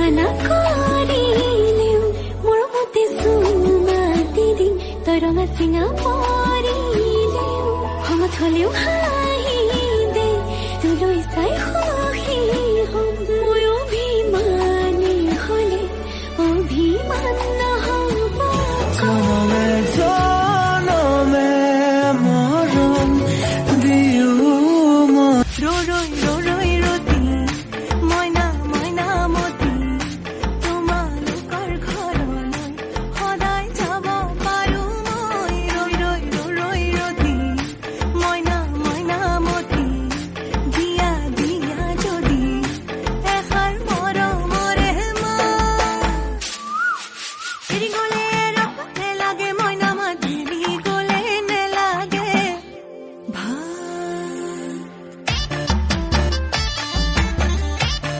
মানা কৰিলেও মৰমতে চুমা দি দিম, তই ৰঙা চিঙা পৰিলেও, খঙত হলেও।